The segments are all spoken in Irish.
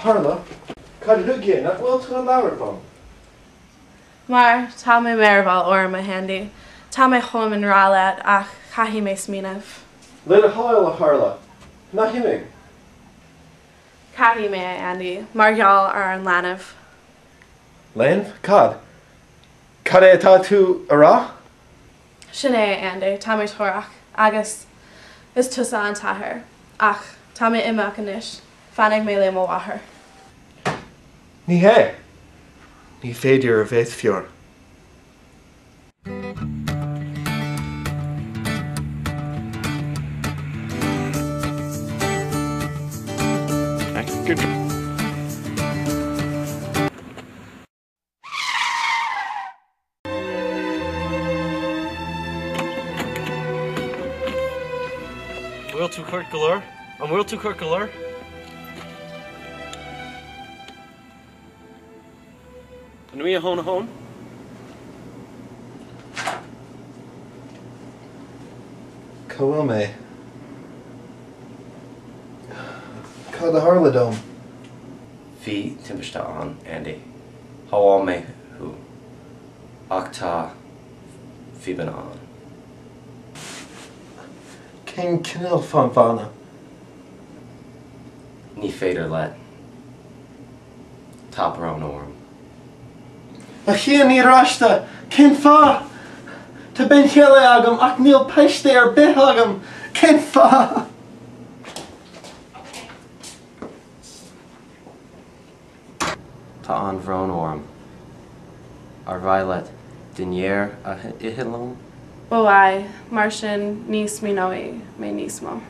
tharla? Cad chuige nach bhfuil tú ag labhairt liom? Mar tá mé mearbhall orm, a Andy. Tá mé chomh i ngrá leat ach caithfidh mé smaoineamh. Le do thoil, a Tharla, ná himigh. Caithfidh mé, a Andy, mar gheall ar an leanbh. Leanbh? Cad? Cad é atá tú a rá? Sin é, a Andy, tá mé torrach agus is tusa an t-athair. Ach tá mé imeacht anois, fanfaidh mé le mo mháthair. Ní hea! Ní féidir a bheith fíor. Bhfuil tú ceart go leor? An bhfuil tú ceart go leor? An í a hón a hón? Cá bhfuil mé? Cad a tharla dom? Bhí timpiste ann, Andy. Shábháil mé thú. Ach tá fadhbanna ann. Cén cineál fadhbanna? Ní féidir leat. Tá brón orm. A Chian, ní raiste! Cén fáth? Tá bean chéile agam ach níl páiste ar bith agam! Cén fáth? Tá an-bhrón orm. Ar mhaith leat dinnéar a ithe liom? Ba mhaith, mar sin ní smaoineoidh mé níos mó.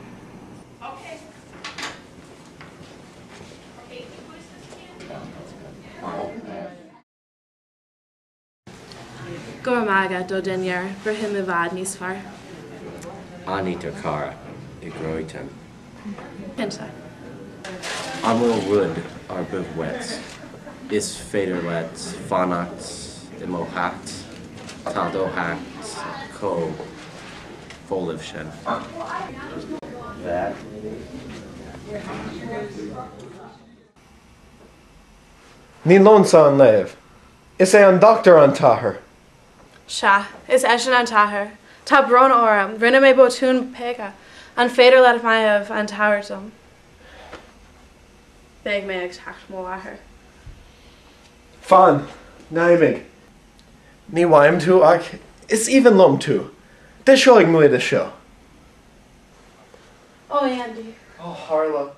Go raibh maith agat do dhinnéar, braithim i bhfad níos fearr. Aithnítear cara i gcroí tinn. Cinnte. An bhfuil rud ar bith uait? Is féidir leat fanacht i mo theach, tá do theach chomh folamh sin. Ní liomsa an leanbh. Is é an dochtúir an t-athair. Sea, is eisean an t-athair. Tá brón orm, rinne mé botún peaca. An féidir leat maíomh an tabhairt dom? Beidh mé ag teacht mo mháthair. Fan, ná imigh. Ní mhaím tú ach is aoibhinn liom tú. Deiseoidh muid é seo. Ó, Andy. Ó, tharla.